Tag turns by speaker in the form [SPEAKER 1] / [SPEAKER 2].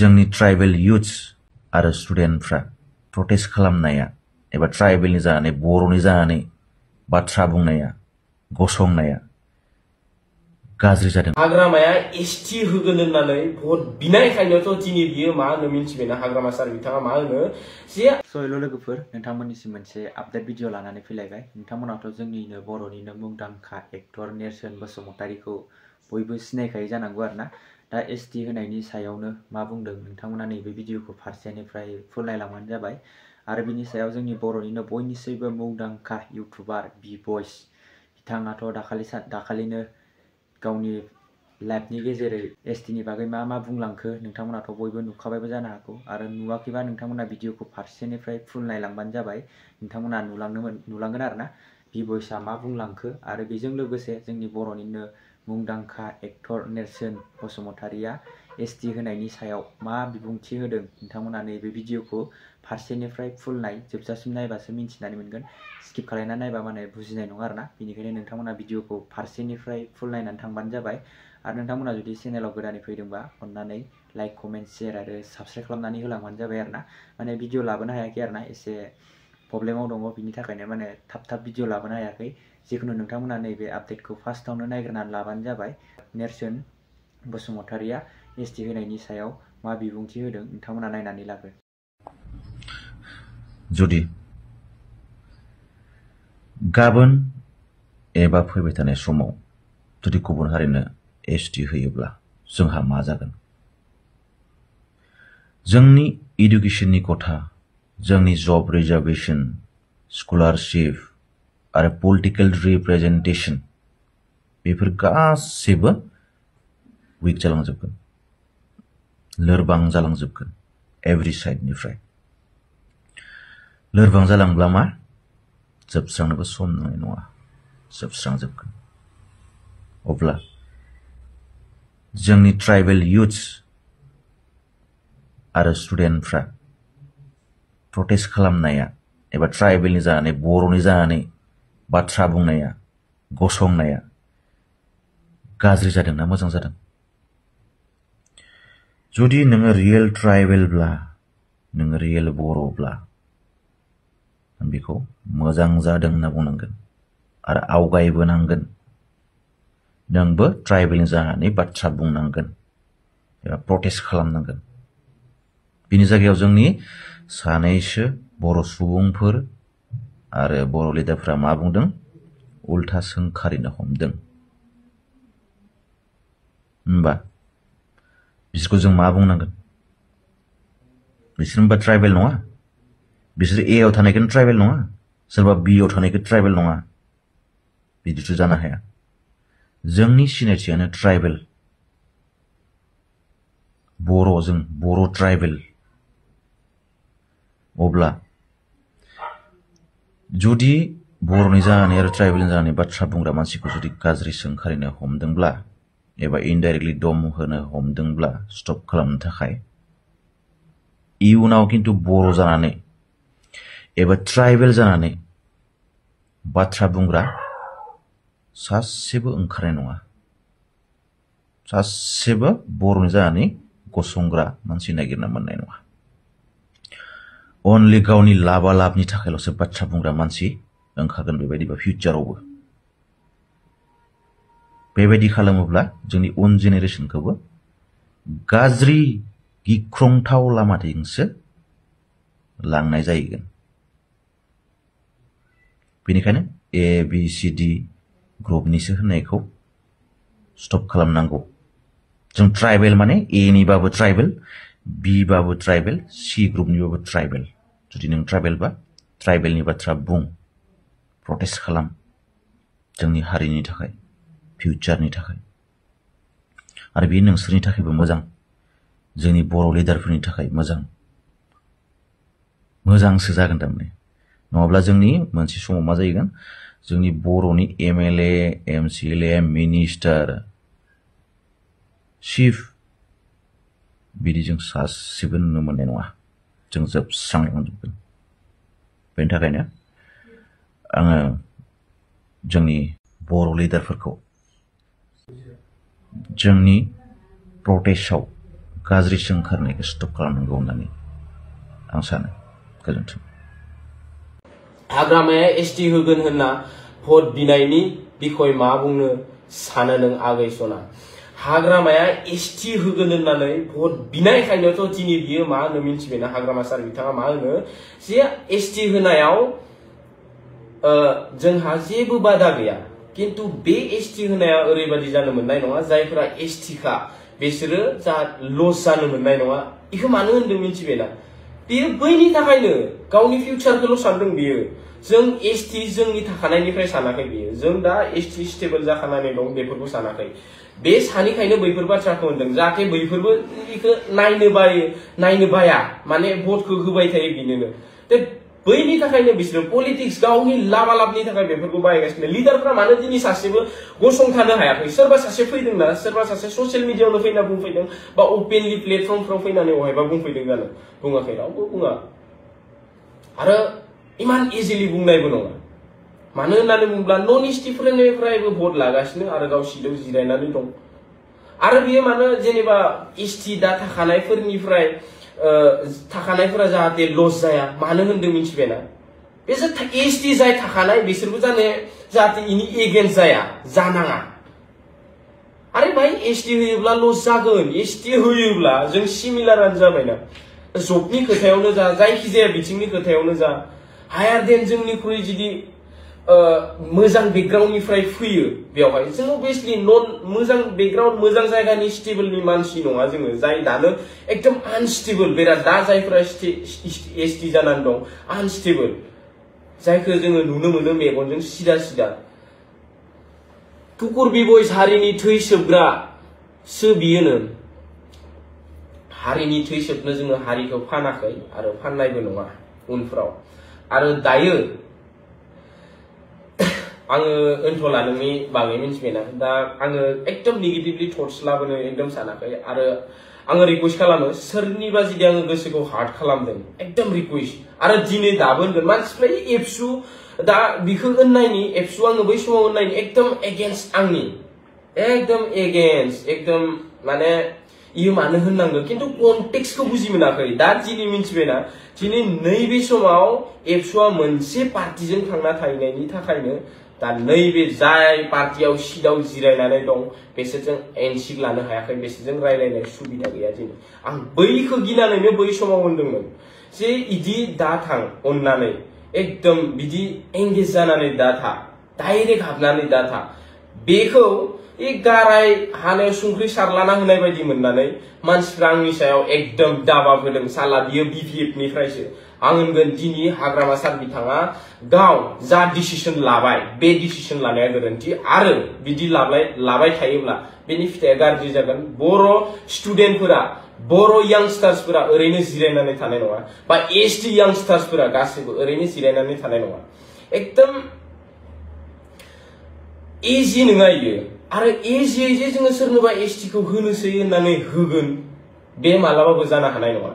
[SPEAKER 1] जोंनि tribal youths आरो स्टुडेन्टफ्रा protest खालामनाया एबा ट्राइबेलनि जानानै बर'नि जानानै बाथ्रा बुंनाया गसंनाया गाज्रि जादों।
[SPEAKER 2] हाग्रामाया एसटि होगोन होननानै भट बिनायखायनोथ' दिनै बियो मा होनो मिन्थिबायना हाग्रामा सार बिथाङा मा होनो जे
[SPEAKER 3] हेल' लोगोफोर, नोंथांमोननिसिम मोनसे आपडेट भिडिअ लानानै फैलायबाय। नोंथांमोनाथ' जोंनिनो बर'निनो मुंदांखा एक्टर नेरसोन बसुमतारीखौ बयबो सिनायखायो जानांगौ आरोना। दा एसटि होनायनि सायावनो मा बुंदों नोंथांमोना नैबे भिडिअखौ फारसेनिफ्राय फुल नायलांबानो जाबाय। आरो बिनि सायाव जोंनि बर'निनो बयनिख्रुइबो मुंदांखा इउटुबार बि भइस बिथाङाथ' दाखालिनो गावनि लाइभनि गेजेरै एसटिनि बागै मा बुंलांखो नोंथांमोनाथ' बयबो नुखाबायबो जानो हागौ। आरो नुवाखैबा नोंथांमोना भिडिअखौ फारसेनिफ्राय फुल नायलांबानो जाबाय। नोंथांमोना नुलांगोन आरोना बि भइसआ मा बुंलांखो। आरो बेजों लोगोसे जोंनि बर'निनो मुंदांखा एक्टर नेरसोन बसुमतारीया एसटि होनायनि सायाव मा बिबुंथि होदों नोंथांमोना नैबे भिडिअखौ फारसेनिफ्राय फुल नाय, जोबजासिम नायबासो मिन्थिनानै मोनगोन। स्किप खालामना नायबा माने बुजिनाय नङा आरोना। बेनिखायनो नोंथांमोना भिडिअखौ फारसेनिफ्राय फुल नायनानै थांबानो जाबाय। आरो नोंथांमोना जुदि चेनेलाव गोदानै फैदोंबा अन्नानै लाइक, कमेन्ट, शेयार आरो साबस्क्राइब खालामनानै होलांबानो जाबाय आरोना। माने भिडिअ लाबोनो हायाखै आरोना, एसे प्रब्लेमाव दङ, बिनि थाखायनो माने थाब भिडिअ लाबोनो हायाखै। जिखुनु नोंथांमोना नैबे आपडेटखौ फार्स्टआवनो नायग्रोनानै लाबानो जाबाय। नेरसोन बसुमतारीया एसटि होनायनि सायाव मा बिबुंथि होदों नोंथांमोना नायनानै लाग्रो।
[SPEAKER 1] जुदि गाबोन एबा फैबाय थानाय समाव जुदि गुबुन हारिनो एसटि होयोब्ला जोंहा मा जागोन? जोंनि इडुकेशननि खथा, जोंनि जब रिजार्वेशन, स्कलारशिप आरो पलिटिकल रिप्रेजेन्टेशन बेफोर गासैबो उइक जालांजोबगोन, लोरबां जालांजोबगोन एभरि साइडनिफ्राय। लोरबां जालांब्ला मा जोबस्रांनोबो सम नांनाय नङा, जोबस्रांजोबगोन। अब्ला जोंनि ट्राइबेल युथ्स आरो स्टुडेन्टफ्रा प्रटेस्ट खालामनाया एबा ट्राइबेलनि जानानै बर'नि जानानै बाथ्रा बुंनाया गसंनाया गाज्रि जादोंना मोजां जादों? जुदि नोङो रियेल ट्राइबेलब्ला, नोङो रियेल बर'ब्ला बेखौ मोजां जादों होनना बुंनांगोन आरो आवगायबोनांगोन। नोंबो ट्राइबेलनि जानानै बाथ्रा बुंनांगोन एबा प्रटेस्ट खालामनांगोन। बिनि जायगायाव जोंनि सानैसो बर' सुबुंफोर आरो बर' लिडारफ्रा मा बुंदों? उल्था सोंखारिनो हमदों। होमबा बिसोरखौ जों मा बुंनांगोन? बिसोर होमबा ट्राइबेल नङा? बिसोर ए आव थानायखौनो ट्राइबेल नङा? सोरबा बि आव थानायखौ ट्राइबेल नङा? बिदिथ' जानो हाया। जोंनि सिनायथियानो ट्राइबेल, बर'जों बर' ट्राइबेल। अब्ला जुदि बर'नि जानानै आरो ट्राइबेलनि जानानै बाथ्रा बुंग्रा मानसिखौ जुदि गाज्रि सोंखारिनो हमदोंब्ला एबा इनडाइरेक्टलि दम होनो हमदोंब्ला स्टप खालामनो थाखाय, इयुनाव खिन्थु बर' जानानै एबा ट्राइबेल जानानै बाथ्रा बुंग्रा सासेबो ओंखारनाय नङा। सासेबो बर'नि जानानै गसंग्रा मानसि नागिरना मोननाय नङा। अनलि गावनि लाबा लाबनि थाखायल'सो बाथ्रा बुंग्रा मानसि ओंखारगोन बेबायदिबा फिउचारावबो। बेबायदि खालामोब्ला जोंनि उन जेनेरेशनखौबो गाज्रि गिख्रंथाव लामाथिंसो लांनाय जाहैगोन। बेनिखायनो ABCD ग्रुपनिसो होननायखौ स्टप खालामनांगौ। जों ट्राइबेल माने ए निबाबो ट्राइबेल, बि बाबो ट्राइबेल, सि ग्रुपनिबाबो ट्राइबेल। जुदि नों ट्राइबेलबा ट्राइबेलनि बाथ्रा बुं, प्रटेस्ट खालाम, जोंनि हारिनि थाखाय, फिउचारनि थाखाय। आरो बेयो नोंसोरनि थाखायबो मोजां, जोंनि बर' लिडारफोरनि थाखाय मोजां। मोजांसो जागोन थारमाने। नङाब्ला जोंनि मोनसे समाव मा जाहैगोन? जोंनि बर'नि MLA, MCLA, मिनिस्टार, चिफ बिदि जों सासेबो नुनो मोननाय नङा। जों जोबस्रांलांजोबगोन। बेनि थाखायनो आङो जोंनि बर' लिडारफोरखौ जोंनि प्रटेस्टआव गाज्रि सोंखारनायखौ स्टप खालामनांगौ होननानै आं सानो। गोजोन्थों।
[SPEAKER 2] हाग्रामाया एसटि होगोन होनना भट बिनायनि बिखय मा बुंनो सानो नों आगैसना? हाग्रामाया एसटि होगोन होननानै भट बिनायखायनोथ' दिनै बियो मा होनो मिन्थिबायना हाग्रामा सार बिथाङा मा होनो जे एसटि होनायाव जोंहा जेबो बादा गैया, किन्तु बे एसटि होनाया ओरैबादि जानो मोननाय नङा जायफोरा एसटिखा बिसोरो जा लस जानो मोननाय नङा। इखौ मानो होनदों मिन्थिबायना? बियो बैनि थाखायनो गावनि फिउचारखौल' सानदों बियो। जों एसटि जोंनि थाखानायनिफ्राय सानाखै बियो। जों दा एसटि स्टेबल जाखानानै दं बेफोरखौ सानाखै। बे सानिखायनो बैफोर बाथ्राखौ होनदों जाहाथे बैफोरबो इखौ नायनो बाया माने भटखौ होबाय थायो बिनोनो। बैनि थाखायनो बिसोरो पलिटिक्स गावनि लाबालाबनि थाखाय बेफोरखौ बाहायगासिनो। लिडारफ्रा मानो दिनै सासेबो गसंथानो हायाखै? सोरबा सासे फैदोंना, सोरबा सासे ससियेल मिडियायावनो फैना बुंफैदों बा अपेनलि प्लेटफर्मफ्राव फैनानै अहायबा बुंफैदों जानो? बुङाखै, रावबो बुङा। आरो इमान इजिलि बुंनायबो नङा। मानो होननानै बुङोब्ला नन एसटिफोरनिफ्रायबो भट लागासिनो आरो गाव सिटआव जिरायनानै दं। आरो बियो मानो जेनेबा एसटि दा थाखानायफोरा जाहाथे लस जाया मानो होनदों मिन्थिबायना? बे जे एसटि जाय थाखानाय बिसोरबो जाहाथे इनि एगेन्स्ट जानाङा। आरे भाई एसटि होयोब्ला लस जागोन। एसटि होयोब्ला जों सिमिलारानो जाबायना। जबनि खोथायावनो जा, जायखिजाया बिथिंनि खोथायावनो जा, हायार देन जोंनिख्रुइ जुदि मोजां बेकग्राउन्डनिफ्राय फैयो बेवहाय जों अभियासलि नन मोजां बेकग्राउन्ड मोजां जायगानि स्टेबलनि मानसि नङा जोङो, जाय दानो एकदम आनस्टेबल बिराद दा जायफोरा एसटि जानानै दं आनस्टेबल, जायखौ जोङो नुनो मोनो मेगनजों सिदा कुकुर बिबयस हारिनि थै सोबग्रासो बियोनो। हारिनि थै सोबनो जोङो हारिखौ फानाखै आरो फाननायबो नङा उनफ्राव। आरो दायो आङो ओनथला नोंनि बागै मिन्थिबायना, दा आङो एकदम नेगेटिभलि थट्स लाबोनो एकदम सानाखै। आरो आङो रिकुवेस्ट खालामो सोरनिबा जुदि आङो गोसोखौ हार्ट खालामदों एकदम रिकुवेस्ट, आरो दिनै दाबो होनगोन मानसिफ्रा एबसु दा बिखौ होननायनि एबसु आङो बै समाव होननायनि एकदम एगेन्स्ट, आंनि एकदम एगेन्स्ट, एकदम माने इयो मानो होननांगौ किन्तु कन्टेक्सखौ बुजि मोनाखै। दा दिनै मिन्थिबायना, दिनै नैबे समाव एबसुआ मोनसे पार्टिजों थांना थाहैनायनि थाखायनो दा नैबे जाय पार्टियाव सिटआव जिरायनानै दं बेसोरजों एनसिक लानो हायाखै, बेसोरजों रायलायनाय सुबिदा गैया दिनै। आं बैखौ गिनानैनो बै समाव होनदोंमोन जे इदि दा थां अननानै एकदम बिदि एंगेज जानानै दा था, डाइरेक्ट हाबनानै दा था। बेखौ गाराय हानायाव संख्रि सारलाना होनाय बायदि मोननानै मानसिफ्रा आंनि सायाव एकदम दाबाब होदों, साला बियो बिपिएफनिफ्रायसो। आं होनगोन दिनै हाग्रामा सार बिथाङा गाव जा डिसिसन लाबाय बे डिसिसन लानाया गोरोन्थि, आरो बिदि लाबाय थायोब्ला बेनि फिथाइया गाज्रि जागोन। बर' स्टुडेन्टफोरा, बर' यांस्टार्सफोरा ओरैनो जिरायनानै थानाय नङा, बा एसटि यांस्टार्सफोरा गासैबो ओरैनो जिरायनानै थानाय नङा। एकदम इजि नङा इयो। आरो इजियै जे जोङो सोरनोबा एसटिखौ होनोसै होननानै होगोन बे मालाबाबो जानो हानाय नङा।